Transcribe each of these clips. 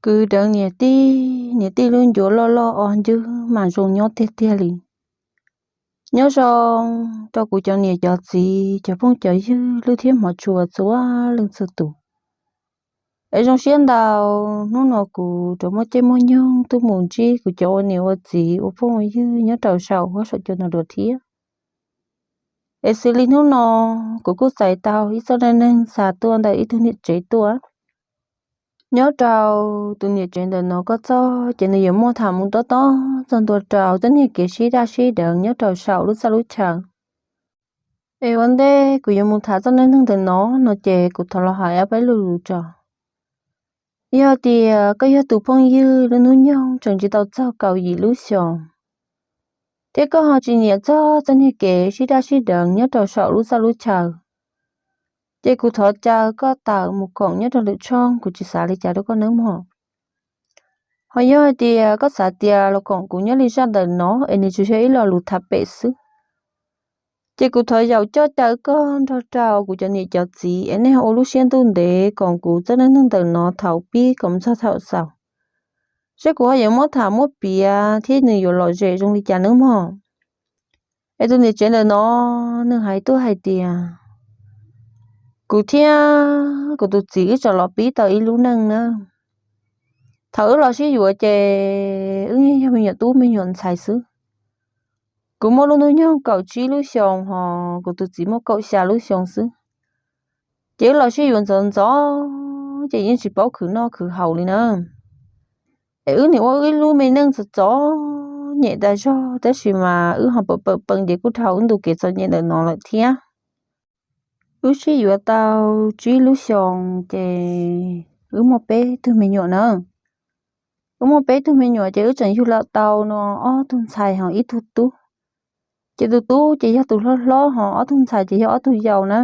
Kwv deev niam tij, niam tij lub ncuav loj loj o ncwb mas zoo nyob tiag tiag li. Nyob zoo rau kuv cov niam cov txiv, cov phooj cov ywg, lwm thiab hmov tshua txhua leej txhua tus. Es zoo siab ntau, hnub no kuv rov muaj caij muaj nyoog tuaj mus ntsib kuv cov ua niam ua txiv ua phooj ua ywg nyob rau saum huab saum cua no dua thiab. Es xws li hnub no, kuv kuj txais tau ib txoj dab neeg xa tuaj ntawm ib tug niam tsev tuaj. Nyob rau tus niam tsev ntawm no koj txog ces nws yuav muaj tham mus tob tob txog ntua rau txoj niag kev sib daj sib deev nyob rau saum lub txaj lub chaw. Es ua ntej kuv yuav mus tham txoj dab neeg ntawm no no ces kuv thov los hais ob peb lo lus tso. Yog tias koj yog tus phooj ywg lub hnub nyoog tseem tsis tau txog kaum yim lub xyoos, thiab koj ho tsis nyiam txog txoj niag kev sib daj sib deev nyob rau saum lub txaj lub chaw, ces kuv thov caw koj tawm mus koom nyob rau lwm tshooj, kuv tsis xav li cas rau koj nawb mog. Ho yog hais tias koj xav tias los koom kuv nyob li zaj ntawm no es nws tsuas yog ib lo lus tham pem xwb, ces kuv thov yaum coj caw koj nrog rau kuv cov niam cov txiv es nej ho ua lub siab ntuj ntev koom kuv txoj dab neeg ntawm no thaum pib kom txog thaum xaus, seb kuv ho yuav muab tham muab piav thiab nws yuav lom zem zoo li cas nawb mog. Es tus niam tsev ntawm no nws hais tuaj hais tias, kuv thiab kuv tus txiv wb tseem los pib tau ib lub neej na. Thaum wb los sib yuav ces wb yeej yog me nyuam tub me nyuam ntxhais xwb. Kuv muaj lub hnub nyoog kaum tsib lub xyoos, ho kuv tus txiv muaj kaum xya lub xyoos xwb. Ces wb los sib yuav ntxov ntxov, ces yeej tsis paub khwv noj khwv haus li na. Es wb nim ua wb ib lub me neej txom txom nyem tas zog, tab sis mas wb ho pawm pawm pees ces kuj dhau wb ntu kev txom nyem ntawm no lawm thiab. Wb sib yuav tau tsib lub xyoos ces wb muaj peb tug me nyuam na. Wb muaj peb tug me nyuam ces wb tseem yug lawm tau no ob tug ntxhais ho ib tug tub. Ces tus tub ces yog tus hlob hlob, ho ob tug ntxhais ces yog ob tug yau na.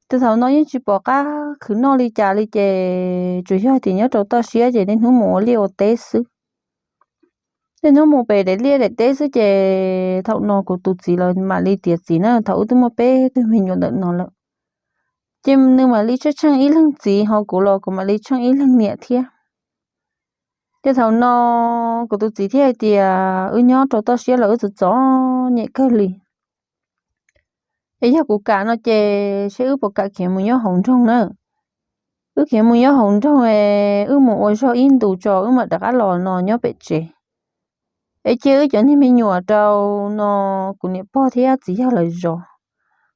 Ces thaum no yeej tsis pom qab khwv noj li cas li ces tsuas yog tias nyob rau toj siab ces niaj hnub mus ua liaj ua teb xwb. Niaj hnub mus pem daim liaj daim teb xwb ces thaum no kuv tus txiv los mam li tiav txiv na, thaum wb twb muaj peb tug me nyuam ntawm no lawm. Ces nws mam li tsheej tsheej ib leeg txiv, ho kuv los kuv mam li tsheej ib leeg niam thiab. Ces thaum no kuv tus txiv thiaj hais tias wb nyob rau toj siab los wb txom txom nyem kawg li. Es yog kuv kam no ces seb wb puas kam khiav mus nyob hauv nroog na. Wb khiav mus nyob hauv nroog es wb mus ua zog ib ntus tso wb mam rov qab los no nyob pem tsev. Es cia wb cov niag me nyuam rau no kuv niam pog thiab txiv yawg lawv zov.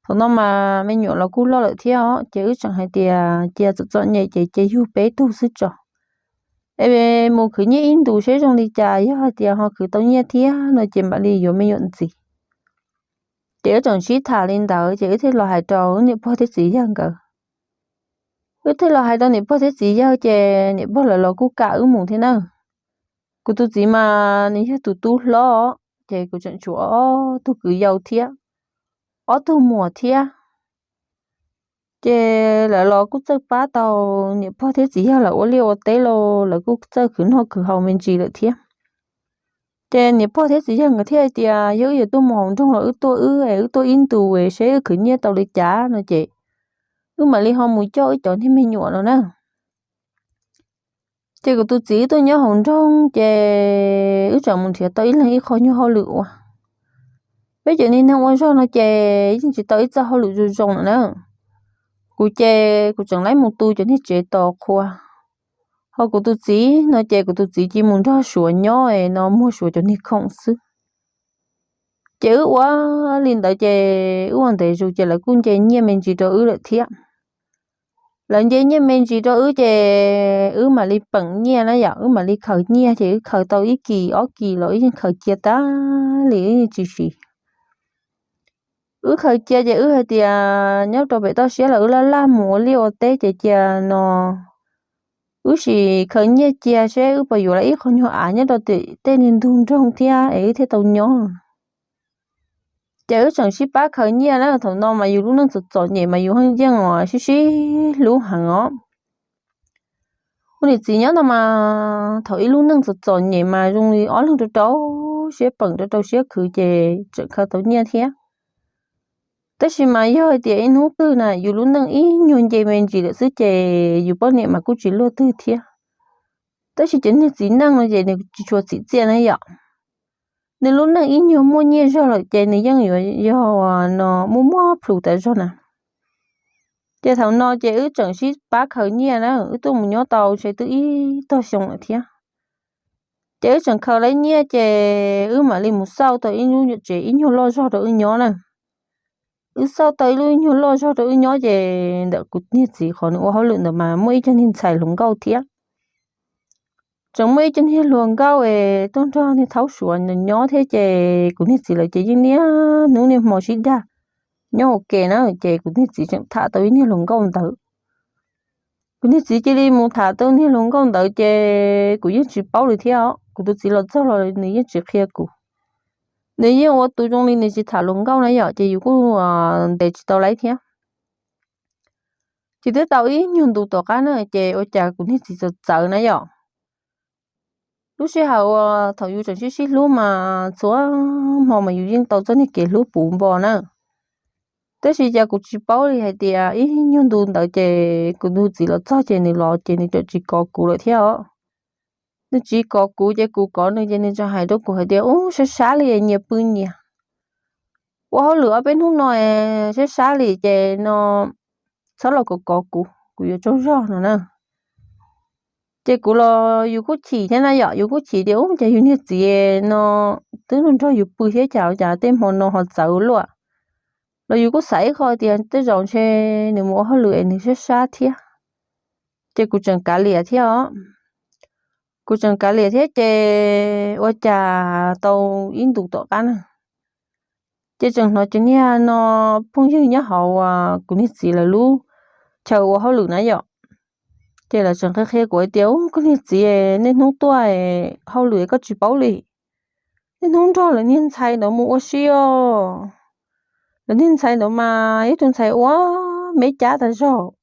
Thaum no mas me nyuam los kuj loj lawm thiab os, ces wb tseem hais tias cia txom txom nyem ces cia yug peb tug xwb tso. Es mus khwv nyiaj ib ntus seb zoo li cas, yog hais tias ho khwv tau nyiaj thiab no ces mam li yuav me nyuam ntxiv. Ces wb tseem sib tham li ntawd ces wb thiaj los hais rau wb niam pog thiab txiv yawg nkawd. Wb thiaj los hais rau niam pog thiab txiv yawg ces niam pog lawv los kuj kam wb mus thiab na. Kuv tus txiv mas nws yog tus tub hlob, ces kuv tseem tshuav ob tug kwv yau thiab, ob tug muam thiab. Ces lawv los kuj txawj pab tau niam pog thiab txiv yawg lawv ua liaj ua teb los lawv kuj txawj khwv noj khwv haus me ntsis lawm thiab. Ces niam pog thiab txiv yawg nkawd thiaj hais tias yog wb yuav tuaj mus hauv nroog los wb tuaj wb es wb tuaj ib ntus es seb wb khwv nyiaj tau li cas no ces wb mam li ho mus coj wb cov niag me nyuam no na. Ces kuv tus txiv wb tuaj nyob hauv nroog ces wb tseem mus nrhiav tau ib leeg ib qho nyuag hauj lwm ua. Peb cov niag neeg ua zog no ces yeej tsis tau ib txoj hauj lwm zoo zoo lawm na. Kuv ces kuv tseem laib mus tu cov niag tsev tos qhua, ho kuv tus txiv no ces kuv tus txiv cia mus nrog suav nyob es no muag suav cov niag khoom xwb. Ces wb ua li ntawd ces wb ua ntev zus ces lawv kuj nce nyiaj me ntsis rau wb lawm thiab. Lawv nce nyiaj me ntsis rau wb ces wb mam li peem nyiaj na yom, wb mam li khaws nyiaj ces wb khaws tau ib kis ob kis los wb yeej khaws cia tag li wb yeej tsis siv. Wb khaws cia ces wb hais tias nyob rau pem toj siab los wb laj laj mus ua liaj ua teb ces cia no wb sim khaws nyiaj cia seb wb puas yuav lawm ib qho nyuag av nyob rau tej niag ntug nroog thiab es wb thiaj tau nyob. Ces wb tseem sib pab khaws nyiaj na, thaum no mas yus lub neej txom txom nyem mas yus yeej sib sib hlub heev os. Kuv niam txiv nyob no mas thaum ib lub neej txom txom nyem mas zoo li ob leeg rau rau siab peem rau rau siab khwv ces tseem khaws tau nyiaj thiab. Tab sis mas yog hais tias ib hnub twg na yus lub neej ib nyuag nce me ntsis lawm xwb ces yus poj niam mas kuj tsis luaj twg thiab. Tab sis cov niag txiv neej no ces nws tsis tshua txim txiaj na yom. Nws lub neej ib nyuag muaj nyiaj zog lawm ces nws yeej yuav yog no muaj muaj plhus tas zog na. Ces thaum no ces wb tseem sib pab khaws nyiaj na, wb tuaj mus nyob tau ntshe twb ib tog xyoo lawm thiab. Ces wb tseem khaws lawm nyiaj ces wb mam li mus xauj tau ib lub tsev ib nyuag loj zog rau wb nyob na. Wb xauj tau ib lub ib nyuag loj zog rau wb nyob ces ntawm kuv niag txiv qhov nws ua hauj lwm ntawd mas muaj ib co niag ntxhais hluas nkauj thiab. Tseem muaj ib co niag hluas nkauj es tuaj nrog niag thaub suav nyob thiab ces kuv niag txiv lawv ces yeej niaj hnub niaj hmo sib dag nyob ua ke na, ces kuv niag txiv tseem tham tau ib niag hluas nkauj ntawd. Kuv niag txiv cia li mus tham tau niag hluas nkauj ntawd ces kuv yeej tsis paub li thiab os. Kuv tus txiv los txog los nws yeej tsis qhia kuv. Nws yeej ua tus zoo li nws tsis tham hluas nkauj na yom, ces yus kuj ntes tsis tau lawv thiab. Ces twb tau ib nyuag ntu tom qab na ces ua cas kuv niag txiv txawm txawv na yom. Lub sij hawm uas thaum yus tseem sib sib hlub mas txhua hmo mas yus yeej tau txoj niag kev hlub puv npo na. Tab sis cas kuv tsis paub li hais tias ib nyuag ntu ntawd ces kuv tus txiv los txog ces nws los ces nws txawm tsis kov kuv lawm thiab os. Nws tsis kov kuv ces kuv kov nws ces nws tseem hais rau kuv hais tias ub sab sab li nyias pw nyias ua hauj lwm ob peb hnub no es sab sab li ces no txhob los kov kov kuv, kuv yuav tsaug zog no na. Ces kuv los yus kuj chim thiab na yom, yus kuj chim tias ub cas yus niag txiv no twb nrog yus pw thiab cas cas tej hmo no ho txawv luaj. Los yus kuj xav ib qho tias tej zaum ntshe nws mus ua hauj lwm es nws sab sab thiab. Ces kuv tseem kav liam thiab os. Kuv tseem kav liam thiab ces ua cas tau ib ntus tom qab na, ces tseem hnov cov niag no phooj ywg nyob hauv kuv niag txiv lawv lub chaw ua hauj lwm na yom. Ces lawv tseem qhia qhia kuv hais tias ub koj niag txiv niaj hnub tuaj hauj lwm koj tsis paub li. Niaj hnub nrog lawv niag ntxhais ntawd mus ua si os. Lawv niag ntxhais ntawd mas ib tug ntxhais ua me cab tas zog.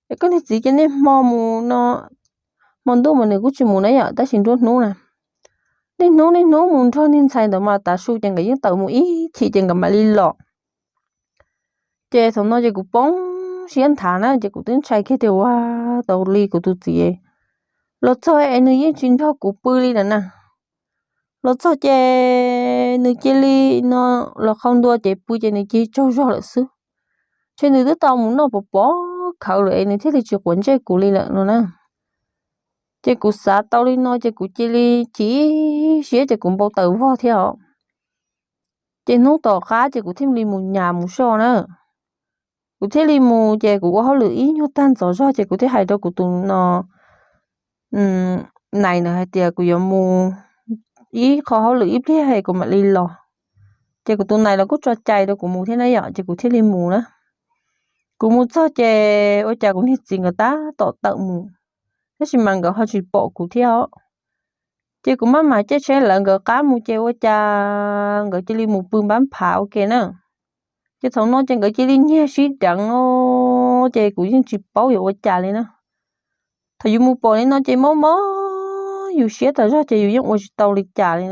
Es koj niag txiv ces niaj hmo mus no, hmo ntuj mas nws kuj tsis mus na yom, tab sis nruab hnub na, niaj hnub niaj hnub mus nrog niag ntxhais ntawd mas tav su ces nkawd yeej tawm mus ib chim ces nkawd mam li los. Ces thaum no ces kuv poob siab nthav na ces kuv twb ntshai kiag tias ua tau li kuv tus txiv los txog es nws yeej tsis nrog kuv pw li lawm na. Los txog ces nws cia li no los qhau ntua ces pw ces nws cia li tsaug zog lawm xwb. Ces nws twb tau mus noj pov pov khawv lawm es nws thiaj li tsis quav ntsej kuv li lawm no na. Ces kuv xav tau li no ces kuv cia li chim siab ces kuv npau taws vog thiab os. Ces hnub tom qab ces kuv thiaj li mus nyas mus soj na. Kuv thiaj li mus ces kuv ua hauj lwm ib nyuag tag ntxov zog ces kuv thiaj hais rau kuv tus no nais ntawd hais tias kuv yuav mus ib qho hauj lwm ib pliag es kuv mam li los. Ces kuv tus nais los kuj tso cai rau kuv mus thiab na yom, ces kuv thiaj li mus na. Kuv mus txog ces ua cas kuv niag txiv nkawd tab tom tawm mus, tab sis mas nkawd ho tsis pom kuv thiab os. Ces kuv maj mam caij tsheb lawv nkawd qab mus ces ua cas nkawd cia li mus pw npab phav ua ke na. Ces thaum no ces nkawd cia li nyiag sib deev os, ces kuv yeej tsis paub yuav ua cas li na. Thaum yus mus pom li no ces mob mob yus siab tas zog ces yus yeej ua tsis tau li cas li.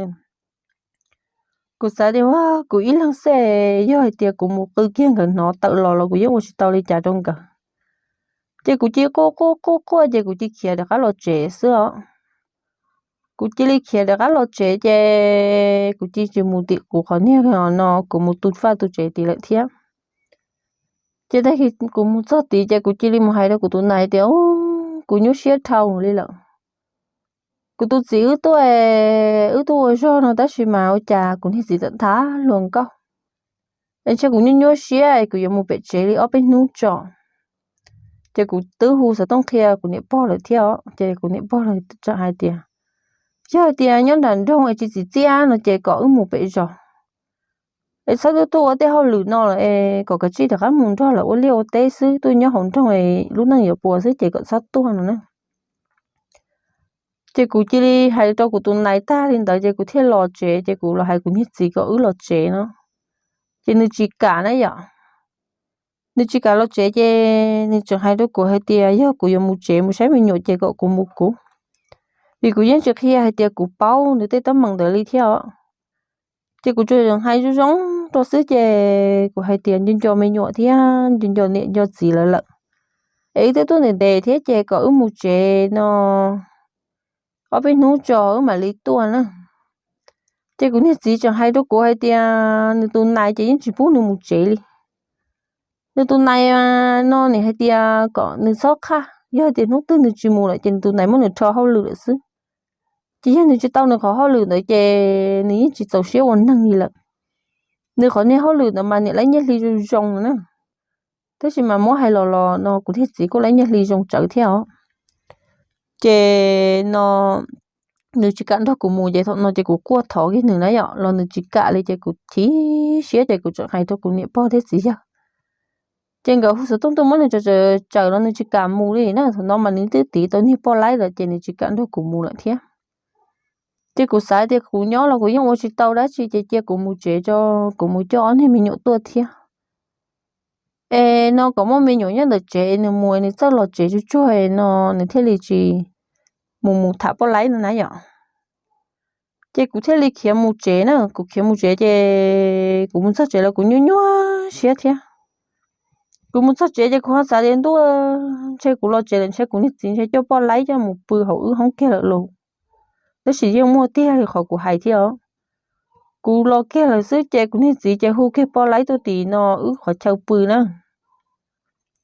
Kuv xav tias kuv ib leeg xwb, yog hais tias kuv mus qw kiag nkawd hnov tawm los los kuv yeej ua tsis tau li cas rau nkawd. Ces kuv cia li quaj quaj quaj quaj ces kuv cia li khiav rov qab los tsev xwb os. Kuv cia li khiav rov qab los tsev ces kuv cia li tsis mus tim kuv qhov niag no, kuv mus tu vaj tu tsev tid lawm thiab. Ces tag kis kuv mus txog tid ces kuv cia li mus hais rau kuv tus nais tias kuv nyuaj siab dhau li lawm. Kuv tus txiv wb tuaj, wb tuaj ua zog no tab sis mas ua cas kuv niag txiv tawm thab luag nkauj es ntshe kuv nyuaj nyuaj siab es kuv yuav mus pem tsev li ob peb hnub tso. Ces kuv twb hu xov tooj qhia kuv niam pog lawm thiab os, ces kuv niam pog lawm tseem hais tias yog hais tias nyob nram nroog es tsis txim txiaj no ces kom wb mus pem zos es txhob tuaj tuaj ua tej hauj lwm no lawm es kom kav tsij rov qab mus nrog lawv ua liaj ua teb xwb, tuaj nyob hauv nroog es lub neej yuav puas xwb ces kom txhob tuaj no na. Ces kuv cia li hais rau kuv tus nais tag li ntawd ces kuv thiaj los tsev, ces kuv los hais kuv niag txiv kom wb los tsev no. Ces nws tsis kam na yom. Nws tsis kam los tsev ces nws tseem hais rau kuv hais tias yog kuv yuav mus tsev mus saib me nyuam ces kom kuv mus kuv, vim kuv yeej tsis qhia hais tias kuv paub nws tej teeb meem ntawd li thiab os. Ces kuv tsuas hais zoo zoo rau xwb ces kuv hais tias nco nco me nyuam thiab nco nco niam nco txiv lawv lawm, es wb twb tuaj ntev ntev thiab ces kom wb mus tsev no. ob peb hnub tso wb mam li tuaj na. Ces kuv niag txiv tseem hais rau kuv hais tias nws tus nais ces yeej tsis pub nws mus tsev li. Nws tus nais no nim hais tias kom nws txhob qhaj, yog tias hnub twg nws tsis mus lawm ces nws tus nais muab nws rho hauj lwm lawm xwb. Ces yog nws tsis tau nws qhov hauj lwm ntawd ces nws yeej tsis txaus siab ua neeg li lawm. Nws qhov niag hauj lwm ntawd mas niam laib nyiaj hli zoo zoo na, tab sis mas muab hais los los no kuv niag txiv kuj laib nyiaj hli zoo tsawv thiab os. Ces no nws tsis kam nrog kuv mus ces thaum no ces kuv quaj thov kiag nws na yom, los nws tsis kam li ces kuv chim siab ces kuv tseem hais rau kuv niam pog thiab txiv yawg. Ces nkawd hu xov tooj tuaj muab nws tsaws tsaws los nws tsis kam mus li na. Thaum no mas nws twb tiv tau niag poj laib lawm ces nws tsis kam nrog kuv mus lawm thiab. Ces kuv xav tias kuv nyob los kuv yeej ua tsis tau dab tsi ces cia kuv mus tsev tso, kuv mus coj ob niag me nyuam tuaj thiab. Es no kom muaj me nyuam nyob ntawm tsev nws mus nws txawj los tsev tsuag tsuag no nws thiaj li tsis mus mus tham poj laib no na yom. Ces kuv thiaj li khiav mus tsev na, kuv khiav mus tsev ces kuv mus txog tsev los kuv nyuaj nyuaj siab thiab. Kuv mus txog tsev ces kuv ho xav tias ntuj, ntshe kuv los tsev lawm ntshe kuv niag txiv ntshe coj poj laib coj mus pw hauv wb hoob kiag lawm los. Tab sis yeej muaj tiag li qhov kuv hais thiab os. Kuv los kiag lawm xwb ces kuv niag txiv ces hu kiag poj laib tuaj tim no wb qhov chaw pw na.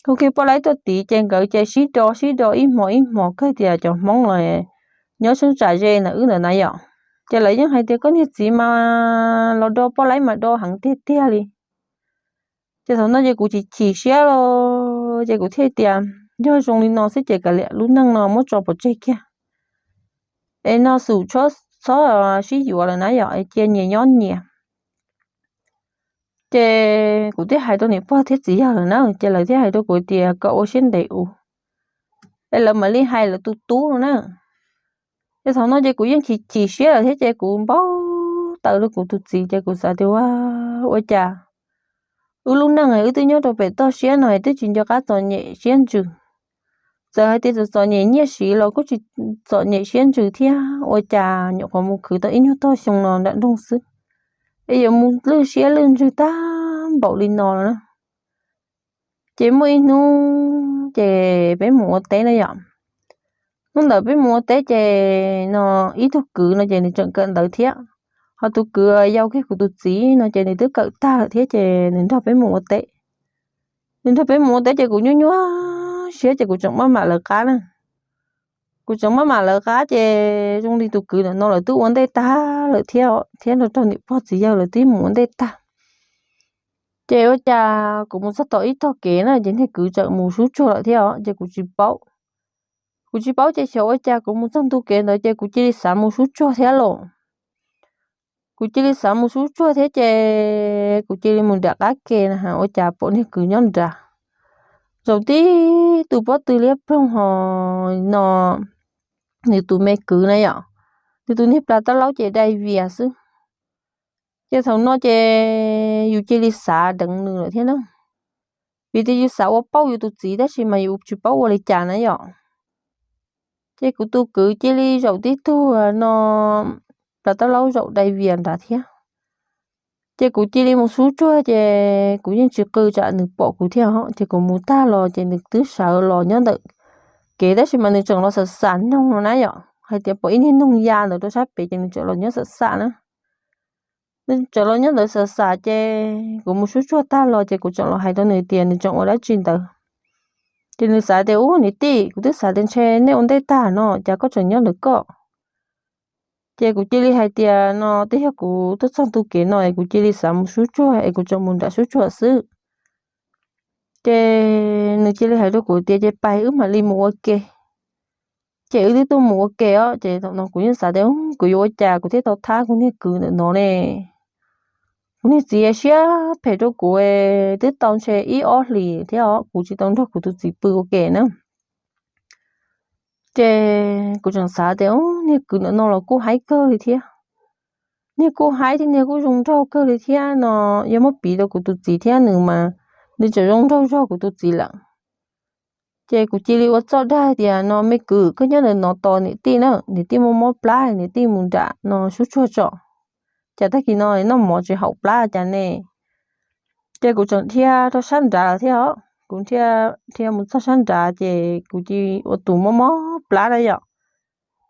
Hu kiag poj laib tuaj tid ces nkawd ces sib do sib do ib hmos ib hmos kawg tias cov Hmoob los nyob sab tsam ze ntawm wb ntawm na yom. Ces lawv yeej hais tias koj niag txiv mas los do poj laib mas do heev tiag tiag li. Ces thaum no ces kuv chim chim siab los ces kuv thiaj tias yog zoo li no xwb ces kav liam lub neej no muab tso pov tseg kiag. Es no xum txhob sib yuav lawm na yom, es cia nyias nyob nyias. Ces kuv thiaj hais rau niam pog thiab txiv yawg lawm na, ces lawv thiaj hais rau kuv tias kom ua siab ntev ua, es lawv mam li hais lawv tus tub no na. Ces thaum no ces kuv yeej chim chim siab lawm thiab ces kuv npau taws rau kuv tus txiv ces kuv xav tias ua, ua cas wb lub neej wb twb nyob rau pem toj siab no twb tsis nco qab txom nyem siab ntsws. Txawm hais tias txom txom nyem nyiaj siv los kuj tsis txom nyem siab ntsws thiab, ua cas nyuam qhuav mus khwv tau ib nyuag tog xyoo no nram nroog xwb es yuav mus lwj siab lwj ntsws tag npaum li no los na. Ces muaj ib hnub ces peb mus ua teb na yom. Hnub ntawd peb mus ua teb ces no ib tug kwv no ces nws tseem kawm ntawv thiab, ho tus kwv yau kiag kuv tus txiv no ces nws twb kawm tag lawm thiab ces nws nrog peb mus ua teb. Nws nrog peb mus ua teb ces kuv nyuaj nyuaj siab ces kuv tseem maj mam lawv qab na. Kuv tseem maj mam lawv qab ces zoo li tus kwv ntawm no lawv twb ua ntej tag lawm thiab, thiab nrog rau niam pog txiv yawg lawv twb mus ua ntej tag. Ces ua cas kuv mus txog tom ib tog kev na ces niag kwv tseem mus sub tsuag lawm thiab os ces kuv tsis paub. Kuv tsis paub ces xyov ua cas kuv mus txog ntu kev ntawd ces kuv cia li xav mus sub tsuag thiab los. Kuv cia li xav mus sub tsuag thiab ces kuv cia li mus nram qab ke na ua cas pom niag kwv nyob nrad. Zaum tib tug pob tw liab ploog ho no nws tus me kwv na yom, nws tus niag plas tab laub ces dai vias xwb. Ces thaum no ces yus cia li xav deev nws lawm thiab na, vim tias yus xav ua pauj yus tus txiv tab sis mas yus tsis paub ua li cas na yom. Ces kuv tus kwv cia li zaum tib tug no plas tab laub zaum dai vias nrad thiab. Ces kuv cia li mus sub tsuag ces kuv yeej tsis qw tsam nws pom kuv thiab os, ces kuv mus tag los ces nws twb sawv los nyob ntawm kev tab sis mas nws tseem los xam xam noog no na yom, hais tias pom ib niag noog ya ntawd rau sab pem ces nws tseem los nyob xam xam na. Nws tseem los nyob ntawd xam xam ces kuv mus sub tsuag tag los ces kuv tseem los hais rau nws tias nws tseem ua dab tsi ntawd. Ces nws xav tias ub niam tij, kuv twb xav tias ntshe nej ua ntej tag no cas koj tseem nyob ntawd koj. Ces kuv cia li hais tias no twb yog kuv tuaj txog ntu kev no es kuv cia li xav mus sub tsuag es kuv tseem mus nram sub tsuag xwb. Ces nws cia li hais rau kuv tias ces pais wb mam li mus ua ke. Ces wb twb tuaj mus ua ke os ces thaum no kuv yeej xav tias kuv yuav ua cas kuv thiaj tau thab kuv niag kwv ntawm no ne. Kuv niag txiv siab phem rau kuv twb tau ntshe ib ob hlis thiab os kuv tsis tau nrog kuv tus txiv pw ua ke na. Ces kuv tseem xav tias niag kwv ntawm no los kuj haib kawg li thiab. Niag kuj haib thiab niag kuj zoo nraug kawg li thiab no, yog muab piv rau kuv tus txiv thiab nws mas nws tseem zoo nraug zog kuv tus txiv lawm. Ces kuv cia li ua txoj dag tias no me kwv, koj nyob ntawm no tos niam tij na, niam tij muaj mob plab niam tij mus nram no sub tsuag tso. Cas tag kis no noj mov tsis haum plab cas ne. Ces kuv tseem dhia rau sab nrad lawm thiab os, kuv dhia mus txog sab nrad ces kuv cia li ua tus mob mob plab na yom.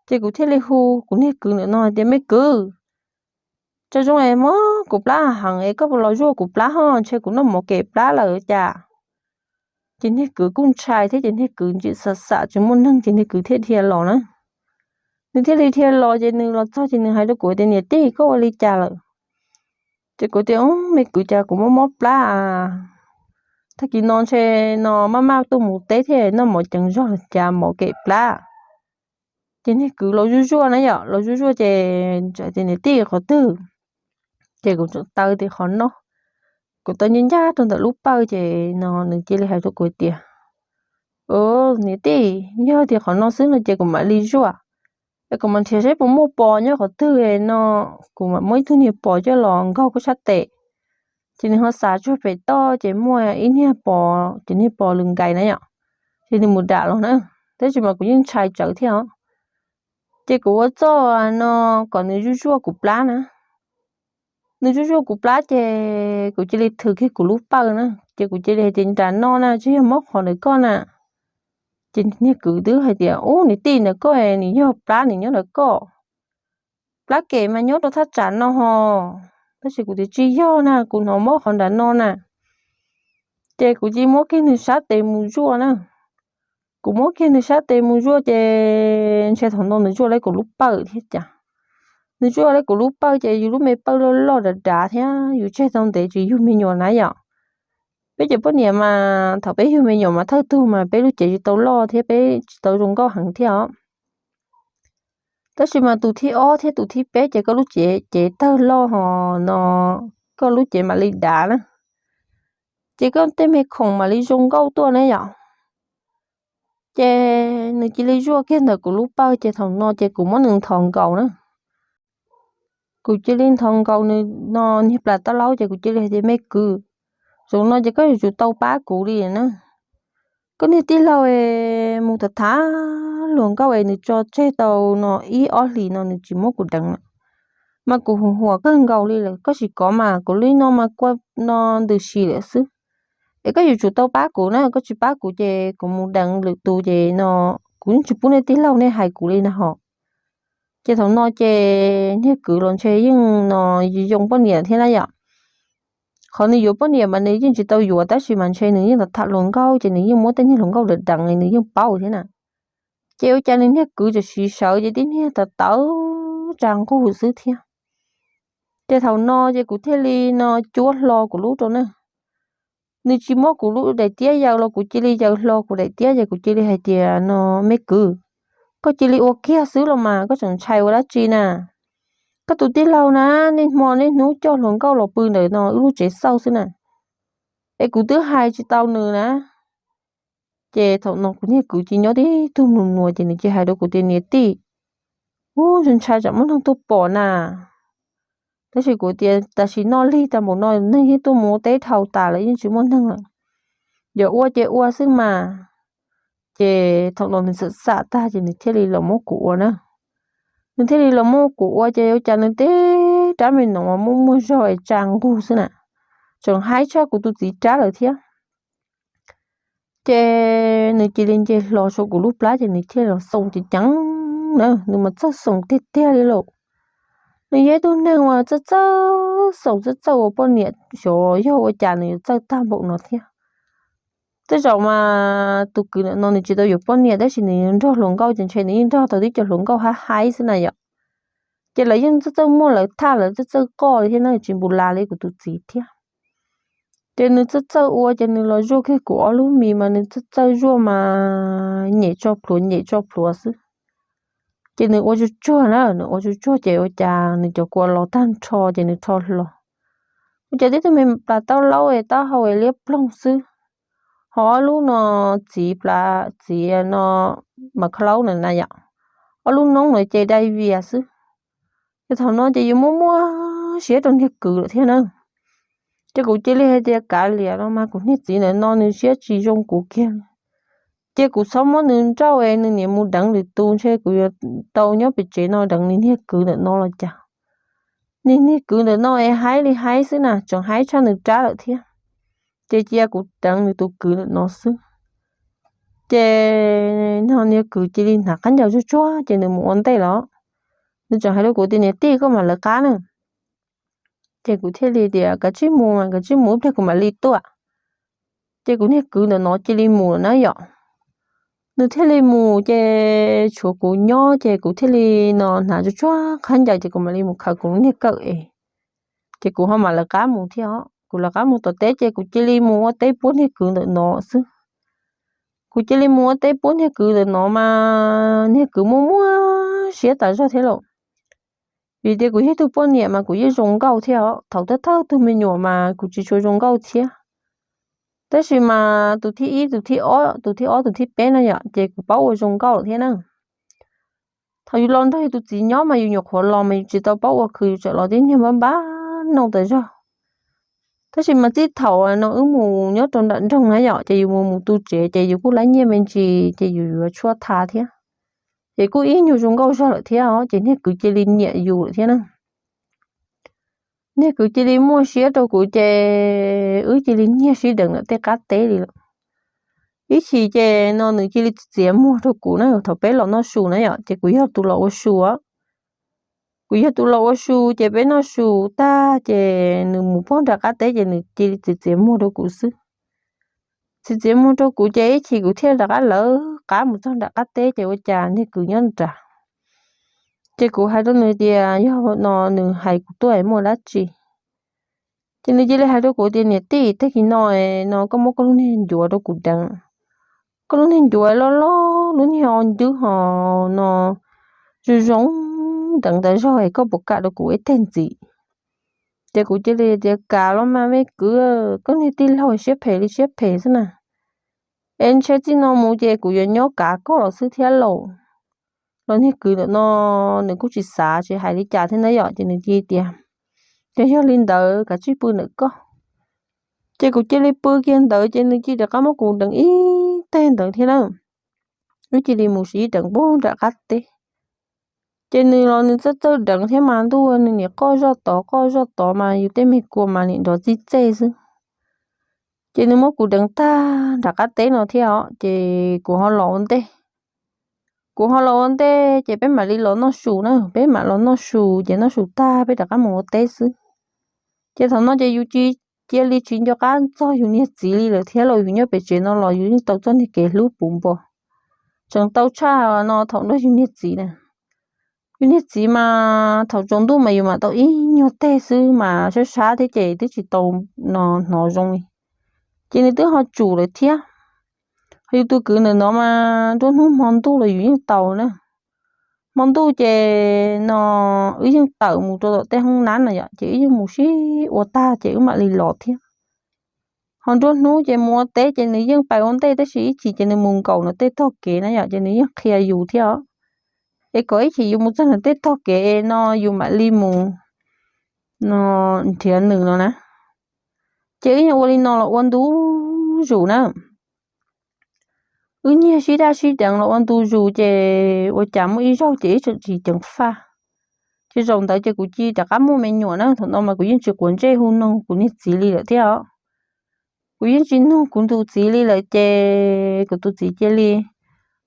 Ces kuv thiaj li hu kuv niag kwv ntawm no tias, Me kwv, tsaug zoo es mob kuv plab heev es koj puas los zuaj kuv plab ho, ntshe kuv noj mov kem plab lawm cas? Ces niag kwv kuj ntshai thiab ces niag kwv ntsia xam xam tsis muaj neeg ces niag kwv thiaj dhia los na. Nws thiaj li dhia los ces nws los txog ces nws hais rau kuv tias, Niam tij, koj ua li cas lawm? Ces kuv tias, Me kwv, cas kuv mob mob plab a, tag kis no ntshe no maj maj tuaj mus teb thiab noj mov ceev zog los cas mov kem plab. Ces niag kwv los zuj zuaj na yom, los zuj zuaj ces tias, Niam tij, qhov twg? Ces kuv tseem taw tias qhov no, kuv taw ncaj ncaj rau ntawm lub pawj ces no nws cia li hais rau kuv tias, Niam tij, yog tias qhov no xwb no ces kuv mam li zuaj, es kuv mam nrhiav saib puas muaj pos nyob qhov twg no, kuv mam muab ib tug niag pos coj los nkaug koj sab tes. Ces nws ho xav tsuag pem toj ces muaj ib niag pos, ces niag pos lws nkais na yom, ces nws mus dam los na, tab sis mas kuv yeej ntshai tsawv thiab os. Ces kuv ua txuj no kom nws zuj zuaj kuv plab na. Nws zuj zuaj kuv plab ces kuv cia li thws kiag kuv lub pawj na, ces kuv cia li hais tias, Nram no na tsis yog mob qhov ntawm koj na. Ces niag kwv twb hais tias, Ub, niam tij, ntawm koj nws yog plab nws nyob ntawm koj, plab kem mas nyob rau thaj tsam no ho. Tab sis kuv tias, Tsis yog na, kuv hnov mob qhov nram no na. Ces kuv cia li muab kiag nws sab tes mus zuaj na. Kuv muab kiag nws sab tes mus zuaj ces ntshe thaum no nws zuaj lawv kuv lub pawj thiab cas. Nws zuaj lawv kuv lub pawj ces yus lub me pawj loj loj dav dav thiab yus tseg tau ntev tsis yug me nyuam na yom. Peb cov poj niam mas thaum peb yug me nyuam mas thawj tug mas peb lub cev tsis tau loj thiab peb tsis tau zoo nkauj heev thiab os. Tab sis mas tus thib ob thiab tus thib peb ces koj lub cev, cev tawg loj ho no, koj lub cev mam li dav na. Ces koj tej me khoom mam li zoo nkauj tuaj ne yom. Ces nws cia li zuaj kiag ntawm kuv lub pawj ces thaum no ces kuv muab nws nthos nkaus na. Kuv cia li nthos nkaus nws no niag plas taub laub ces kuv cia li hais tias, Me kwv, zaum no ces koj yuav tsum tau pab kuv li na. Koj niag tij laug es mus tham tham hluas nkauj es nws tso tseg tau no ib ob hlis no nws tsis muab kuv deev lawm, mas kuv hu huam kawg nkaus li lawm. Koj sim kov mas kuv li no mas kua no ntws si lawm xwb. Es koj yuav tsum tau pab kuv na, koj tsis pab kuv ces kuv mus deev lwm tus ces no kuv yeej tsis pub nej tij laug nej hais kuv li na ho. Ces thaum no ces niag kwv los ntshe yeej no yoo poj niam thiab na yom. Qhov nws yuav poj niam mas nws yeej tsis tau yuav tab sis mas ntshe nws yeej tham tham hluas nkauj ces nws yeej muab tej niag hluas nkauj deev deev nws yeej paub thiab na. Ces ua cas nws niag kwv tseem siv sawv ces tib niag tawv tawv tsa nqug xwb thiab. Ces thaum no ces kuv thiaj li no cuab hlo kuv lub rau na. Nws tsis muab kuv lub daim tiab yaws los kuv cia li yaws hlo kuv daim tiab ces kuv cia li hais tias, No me kwv, koj cia li ua kiag xwb los mas koj tseem ntshai ua dab tsi na? Koj tus tij laug na, niaj hmo niaj hnub coj hluas nkauj los pw ntawm no wb lub tsev xauj xwb na. Es kuv twb hais tsis tau nws na. Ces thaum no kuv niag kwv cia li nyob tib tug mlus mluas ces nws cia li hais rau kuv tias, Niam tij, ub, ntshai tsam muaj neeg tuaj pom na. Tab sis kuv tias tam sim no lig tag npaum no neeg yeej tuaj mus ua teb dhau tas lawm yeej tsis muaj neeg lawm. Yog ua ces ua xwb mas. Ces thaum no nws xam xam tag ces nws thiaj li los muab kuv ua na. Nws thiaj li los muab kuv ua ces ua cas nws tej rab me noov muaj muaj zog es tsa nqug xwb na. Tseem haib tshaj kuv tus txiv rab lawm thiab. Ces nws cia li nce hlo saum kuv lub plab ces nws thiaj los xoom ceev ceev na, nws mas txawj xoom tiag tiag li lauj. Nws yog ib tug neeg uas txawj txawj xoom txawj txawj ua poj niam xyov yog ua cas nws yuav txawj tag npaum no thiab. Tej zaum mas tus kwv ntawm no nws tsis tau yuav poj niam tab sis nws nrog hluas nkauj ces ntshe nws yeej nrog tau tib co hluas nkauj haib haib xwb na yom. Ces lawv yeej txawj txawj muaj lawv thaj lawv txawj txawj qoj li thiab na, tsis npus las li kuv tus txiv thiab. Ces nws txawj txawj ua ces nws los zuaj kiag kuv ob lub mis mas nws txawj txawj zuaj mas nyem tso plhuav nyem tso plhuav xwb. Ces nws ua tsuag tsuag na, nws ua tsuag tsuag ces ua cas nws cov kua los tag nrho ces nws rho hlo. Ua cas tib tug me plas taub laub es taub hau es liab ploog xwb. Ho ob lub no txiv plas txiv no mas kha laub na na yom, ob lub noob no ces dai vias xwb. Ces thaum no ces yuav muaj muaj siab rau niag kwv lawm thiab na. Ces kuv cia li hais tias kav liam no mas kuv niag txiv ntawm no nws siab tsis zoo kuv kiag. Ces kuv txhob muab nws nrauj es nws niam mus deev lwm tus ntshe kuv yuav tau nyob pem tsev no deev nws niag kwv ntawm no los cas. Nws niag kwv ntawm no es haib li haib xwb na, tseem haib tshaj nws rab lawm thiab. Ces cia kuv deev nws tus kwv ntawm no xwb. Ces no niag kwv cia li hnav qab ncaws tsuag tsuag ces nws mus ua ntej los. Nws tseem hais rau kuv tias, niam tij, koj mam lawv qab na. Ces kuv thiaj li tias, kav tsij mus mas, kav tsij mus ib pliag kuv mam li tuaj. Ces kuv niag kwv ntawm no cia li mus lawm na yom. Nws thiaj li mus ces tshuav kuv nyob ces kuv thiaj li no hnav tsuag tsuag qab ncaws ces kuv mam li mus khaws kuv niag kawm es. Ces kuv ho mam lawv qab mus thiab os. Kuv lawv qab mus tom teb ces kuv cia li mus ua teb puab niag kwv ntawm no xwb. Kuv cia li mus ua teb puab niag kwv ntawm no mas niag kwv muaj muaj siab tas zog thiab lauj. Vim tias kuv yog tug poj niam mas kuv yeej zoo nkauj thiab os. Thaum thawj thawj tug me nyuam mas kuv tsis tshua zoo nkauj thiab. Tab sis mas tus thib ib, tus thib ob, tus thib ob, tus thib peb no yom, ces kuv paub ua zoo nkauj lawm thiab na. Thaum yus los nrog yus tus txiv nyob mas yus nyuam qhuav los mas yus tsis tau paub ua khwv, yus tseem los tib nyuag npab npab noj tas zog. Tab sis mas txij thaum no wb mus nyob rau nram nroog na yom, ces yus mus mus tu tsev ces yus kuj laib nyiaj me ntsis ces yus yuav tshuaj tha thiab. Ces kuj ib nyuag zoo nkauj zog lawm thiab os, ces niag kwv cia li nyiam yus lawm thiab na. Niag kwv cia li muaj siab rau kuv ces wb cia li nyiag sib deev ntawm tej qab teb li lawm. Ib chim ces no nws cia li txiav muag rau kuv na, thaum peb los noj su na yom, ces kuv yog tus los ua su. Kuv yog tus los ua su ces peb noj su tag ces nws mus pog nram qab teb ces nws cia li txiav txiav muag rau kuv xwb. Txiav txiav muag rau kuv ces ib chim kuv thiaj rov qab lawv qab mus txog nram qab teb ces ua cas niag kwv nyob nrad. Ces kuv hais rau nws tias yog no nws hais kuv tuaj muaj dab tsi. Ces nws cia li hais rau kuv tias niam tij, tag kis no no koj muab koj lub niag ncuav rau kuv deev. Koj lub niag ncuav loj loj, lub niag o ncwb ho no zoo zoo deev tas zog es koj puas kam rau kuv ib teg ntxiv? Ces kuv cia li tias kav los mas me kwv, koj niag tij laug siab phem li siab phem xwb na. Es ntshe txij no mus ces kuv yuav nyob kav koj los xwb thiab lauj. Los niag kwv ntawm no nws kuj tsis xav tsis hais li cas thiab na yom, ces nws cia li tias, ces yog li ntawd kav tsij pw ntawm koj. Ces kuv cia li pw kiag ntawd ces nws cia li rov qab muab kuv deev ib teg ntawd thiab na. Wb cia li mus sib deev pog nram qab teb. Ces nws los nws txawj txawj deev thiab mas ntuj, nws nim qoj zoj tod qoj zoj tod mas yus tej me kua mas nim nrov txij txej xwb. Ces nws muab kuv deev tag nram qab teb no thiab os, ces kuv ho los ua ntej. Kuv ho los ua ntej ces peb mam li los noj su na, peb mam los noj su ces noj su tag peb rov qab mus ua teb xwb. Ces thaum no ces yus cia li tsis nco qab txog yus niag txiv li lawm thiab los, yus nyob pem tsev no los yus yeej tau txoj niag kev hlub puv npo. Tseem tau tshaj no thaum nrog yus niag txiv na. Yus niag txiv mas thaum tsaus ntuj mas yus mam tau ib nyuag teg xwb mas sab sab thiab ces twb tsis tau no hnov zoo li. Ces nws twb ho tsum lawm thiab. Yus tus kwv ntawm no mas nruab hnub hmo ntuj los yus yeej tau na. Hmo ntuj ces no wb yeej tawm mus rau tom tej hoob nab no yom, ces wb yeej mus sib ua tag ces wb mam li los thiab. Ho nruab hnub ces mus ua teb ces nws yeej pais ua ntej tab sis ib chim ces nws mus nkaum ntawm tej tog kev na yom, ces nws yeej qhia yus thiab os. Es kom ib chim yus mus txog ntawm tej tog kev no yus mam li mus no nrhiav nws no na. Ces wb yeej ua li no los ua ntu zus na. Wb nyiag sib daj sib deev los ua ntu zus ces ua cas muaj ib zaug ces wb tseem tsis ceev faj. Ces zaum ntawd ces kuv cia li rov qab muaj me nyuam na, thaum no mas kuv yeej tsis quav ntsej hu noog kuv niag txiv li lawm thiab os. Kuv yeej tsis nug kuv tus txiv li lawm ces kuv tus txiv cia li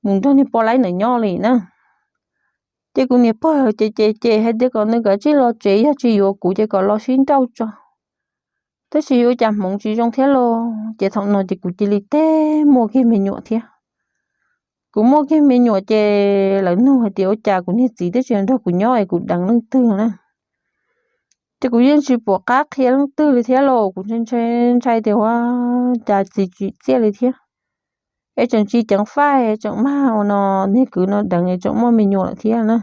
mus nrog niag poj laib ntawd nyob li na. Ces kuv niam pog lawv ces ces ces hais tias kom nws kav tsij los tsev, yog tsis yuav kuv ces kom los sib nrauj tso. Tab sis yuav cas hmoov tsis zoo thiab los ces thaum no ces kuv cia li teg muaj kiag me nyuam thiab. Kuv muaj kiag me nyuam ces lawv nug hais tias ua cas kuv niag txiv twb tsis nrog kuv nyob es kuv deev leej twg na. Ces kuv yeej tsis pom qab qhia leej twg li thiab los kuv ntshai ntshai tias ua cas txiv tsim txiaj li thiab. Es tseem tsis ceev faj es tseem mag ua no, niag kwv no deev es tseem muaj me nyuam lawm thiab na.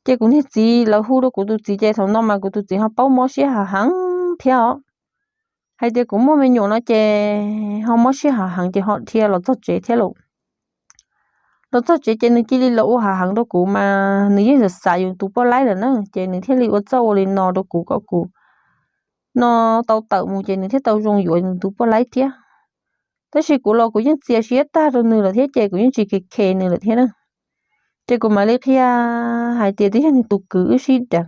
Ces kuv niag txiv lawv hu rau kuv tus txiv ces thaum no mas kuv tus txiv ho paub mob siab hav heev thiab os. Hais tias kuv muaj me nyuam no ces ho mob siab hav heev ces ho dhia los txog tsev thiab lauj. Los txog tsev ces nws cia li los ua hav heev rau kuv mas nws yeej xav xav yus tus poj laib lawm na, ces nws thiaj li ua txoj ua li no rau kuv kom kuv no tau tawm mus ces nws thiaj tau zoo yuav nws tus poj laib thiab. Tab sis kuv los kuv yeej txias siab tag rau nws lawm thiab ces kuv yeej tsis khe khe nws lawm thiab na. Ces kuv mam li qhia hais tias twb yog nws tus kwv wb sib deev,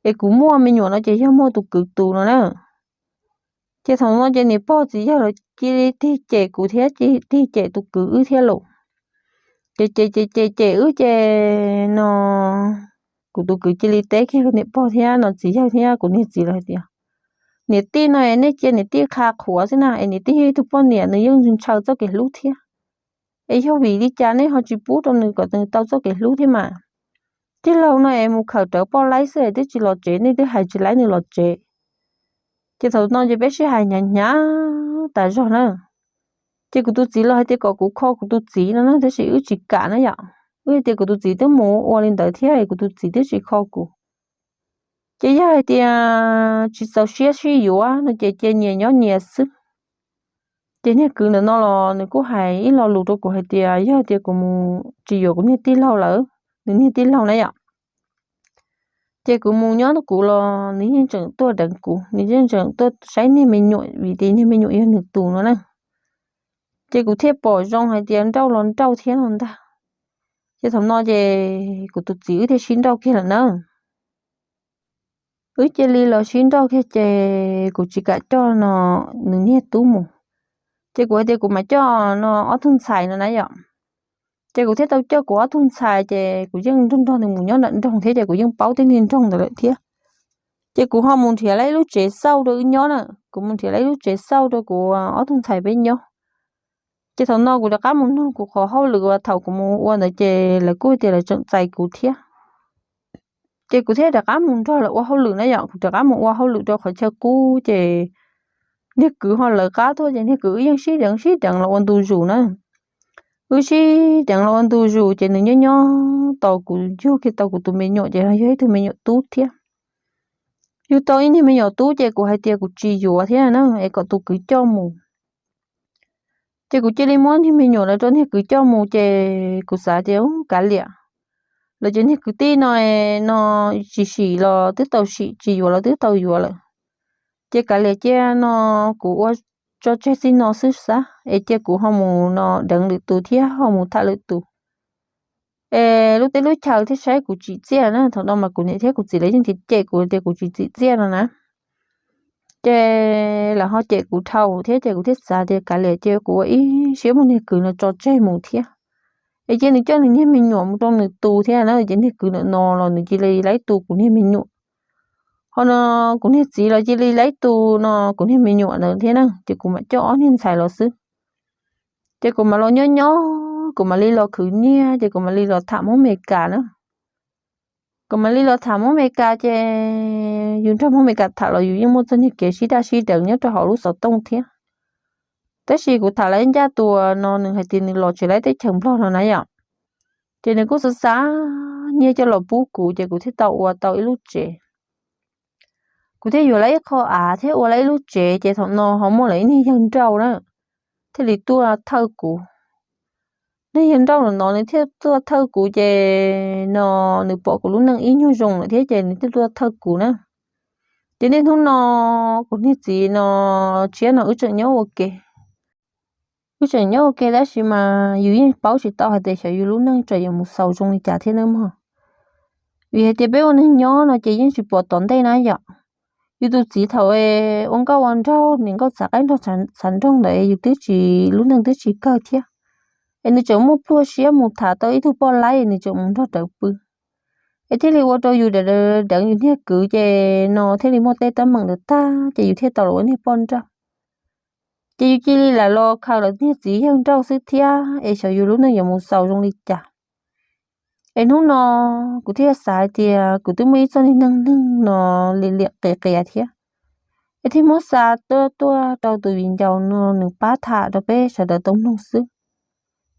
es kuv muaj me nyuam no ces yog muaj tus kwv tus no na. Ces thaum no ces niam pog txiv yawg los cia li tig cem kuv thiab tig cem tus kwv wb thiab lauj. Ces cem cem cem cem wb ces no kuv tus kwv cia li teb kiag niam pog thiab no txiv yawg thiab kuv niag txiv lawm hais tias, niam tij no es nej cia niam tij qha qhuav xwb na, es niam tij yog ib tug poj niam nws yeej ntshaw txoj kev hlub thiab. Es yog vim li cas nej ho tsis pub rau nws kom nws tau txoj kev hlub thiab mas? Tij laug no es mus khawm rawv poj laib xwb es twb tsis los tsev, nej twb hais tsis laib nws los tsev. Ces thaum no ces peb sib hais hnyav hnyav tas zog na. Ces kuv tus txiv los hais tias kom kuv kho kuv tus txiv no na, tab sis wb tsis kam na yom. Wb tias kuv tus txiv twb mus ua li ntawd thiab es kuv tus txiv twb tsis kho kuv. Ces yog hais tias tsis txaus siab sib yuav no ces cia nyias nyob nyias xwb. Ces niag kwv ntawm no los nws kuj hais ib lo lus rau kuv hais tias yog tias kuv mus tsis yuav kuv niag tij laug lawm, nws niag tij laug na yom, ces kuv mus nyob kuv los nws yeej tseem tuaj deev kuv, nws yeej tseem tuaj saib niag me nyuam vim tias niag me nyuam yog nws tus no na. Ces kuv thiaj pom zoo hais tias nrauj los nrauj thiab no ntag. Ces thaum no ces kuv tus txiv wb thiaj sib nrauj kiag lawm na. Wb cia li los sib nrauj kiag ces kuv tsis kam coj no nws niag tub mus. Ces kuv hais tias kuv mam coj no ob tug ntxhais no na yom. Ces kuv thiaj tau coj kuv ob tug ntxhais ces kuv yeej nrog nrog nws mus nyob nram nroog thiab ces kuv yeej paub tej niag nroog ntawd lawm thiab. Ces kuv ho mus nrhiav lawm ib lub tsev xauj rau wb nyob na, kuv mus nrhiav lawm ib lub tsev xauj rau kuv ob tug ntxhais peb nyob. Ces thaum no kuv rov qab mus nug kuv qhov hauj lwm uas thaum kuv mus ua ntawd ces lawv kuj tias lawv tseem txais kuv thiab. Ces kuv thiaj rov qab mus nrog lawv ua hauj lwm na yom, kuv rov qab mus ua hauj lwm rau qhov chaw qub ces niag kwv ho lawv qab tuaj ces niag kwv wb yeej sib deev sib deev los ua ntu zus na. Wb sib deev los ua ntu zus ces nws nyob nyob tau kuv yug kiag tau kuv tus me nyuam ces yog ib tug me nyuam tub thiab. Yug tau ib niag me nyuam tub ces kuv hais tias kuv tsis yuav thiab na es kom tus kwv coj mus. Ces kuv cia li muab niag me nyuam lawv rau niag kwv coj mus ces kuv xav tias kav liam, lawv cov niag kwv tij no no tsis sim los twb tau sim, tsis yuav los twb tau yuav lawm. Ces kav liam cia no kuv ua tso tseg txij no xwb xav es cia kuv ho mus no deev lwm tus thiab ho mus tham lwm tus. Es lub teb lub chaw thiaj saib kuv tsim txiaj na, thaum no mas kuv niam thiab kuv txiv lawv yeej cem cem kuv tias kuv tsis tsim txiaj no na. Ces lawv ho cem kuv dhau thiab ces kuv thiaj xav tias kav liam cia kuv ua ib siab muab niag kwv no tso tseg mus thiab. Es cia nws coj nws niag me nyuam mus rau nws tus thiab na, ces niag kwv ntawm no los nws cia li laib tus kuv niag me nyuam. Ho no kuv niag txiv los cia li laib tus no kuv niag me nyuam ntawd thiab na, ces kuv mam coj ob niag ntxhais los xwb. Ces kuv mam los nyob nyob, kuv mam li los khwv nyiaj ces kuv mam li los tham Hmoob Amelikas na. Kuv mam li los tham Hmoob Amelikas ces yus nrog Hmoob Amelikas tham los yus yeej muaj txoj niag kev sib daj sib deev nyob rau hauv lub xov tooj thiab. Tab sis kuv tham lawv ncaj tuas no nws hais tias nws los tsis laib teb chaws Nplog no na yom. Ces nws kuj xav xa nyiaj coj los pub kuv ces kuv thiaj tau ua tau ib lub tsev. Kuv thiaj yuav lawv ib qho av thiab ua lawv ib lub tsev ces thaum no ho muaj lawv ib niag yawg nrauj na thiaj li tuaj thawj kuv. Niag yawg nrauj no nws thiaj tuaj thawj kuv ces no nws pom kuv lub neej ib nyuag zoo lawm thiab ces nws thiaj tuaj thawj kuv na. Ces niaj hnub no kuv niag txiv no tshiab no wb tseem nyob ua ke. Wb tseem nyob ua ke tab sis mas yus yeej paub tsis tau hais tias xyov yus lub neej tseem yuav mus xaus zoo li cas thiab nawb mog. Vim hais tias peb ua neeg nyob no ces yeej tsis pom tom ntej na yom. Yus tus txiv thaum ua nkauj ua nraug, niam nkauj txav qaib nrog txav nroog ntawd yus twb tsis, lub neej twb tsis kawg thiab. Es nws tseem muaj pluag siab mus tham tau ib tug poj laib nws tseem mus nrog rawv pw. Es thiaj li ua rau yus deev yus niag kwv ces no thiaj li muaj tej teeb meem ntawd tag ces yus thiaj tau los ua niag poj nrauj. Ces yus cia li lam los khaws lawv niag txiv yawg nrauj xwb thiab es xyov yus lub neej yuav mus xaus zoo li cas. Es hnub no kuv thiaj xav hais tias kuv twb muaj ib txoj niag neej neeg no liam liam qias qias thiab. Es thiaj muab xa tuaj tuaj rau tus viv ncaus no nws pab tham rau peb sawv daws tau mloog xwb.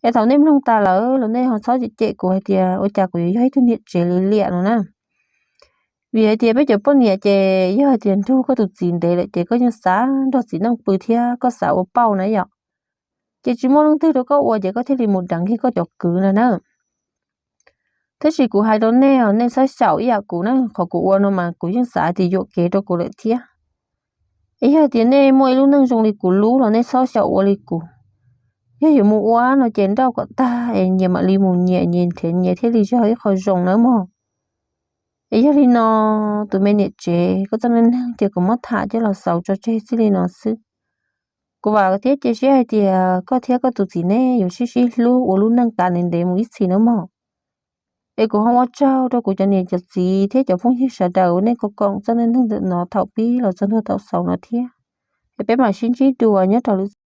Es thaum nej mloog tas lawm los nej ho txhob cem cem kuv hais tias ua cas kuv yuav yog ib tug niam tsev liam liam no na. Vim hais tias peb cov poj niam ces yog hais tias nrug koj tus txiv ntev lawm ces koj yeej xav nrog txiv neej pw thiab koj xav ua pauj na yom. Ces tsis muaj leej twg rau koj ua ces koj thiaj li mus deev kiag koj cov kwv no na. Tab sis kuv hais rau nej os, nej txhob xyaum ib yam kuv na, qhov kuv ua no mas kuv yeej xav tias yuam kev rau kuv lawm thiab. Es yog tias nej muaj ib lub neej zoo li kuv lub los nej txhob xyaum ua li kuv. Yog yuav mus ua no ces nrauj kom tag es nyias mam li mus nyias, nyias nrhiav nyias thiaj li yog ib qho zoo nawb mog. Es yog li no, tus me niam tsev, koj txoj neej neeg ces kuv muab tham coj los xaus tso tseg txij li no xwb. Kuv vam thiab cia siab hais tias koj thiab koj tus txiv nej yuav sib sib hlub ua lub neej tas ntev ntev mus ib txhis nawb mog. Es kuv ho ua tsaug rau kuv cov niam cov txiv thiab cov phooj ywg sawv daws uas nej koom koom txoj neej neeg ntawm no thaum pib los txog ntua thaum xaus no thiab. Es peb mam sib ntsib dua nyob rau lwm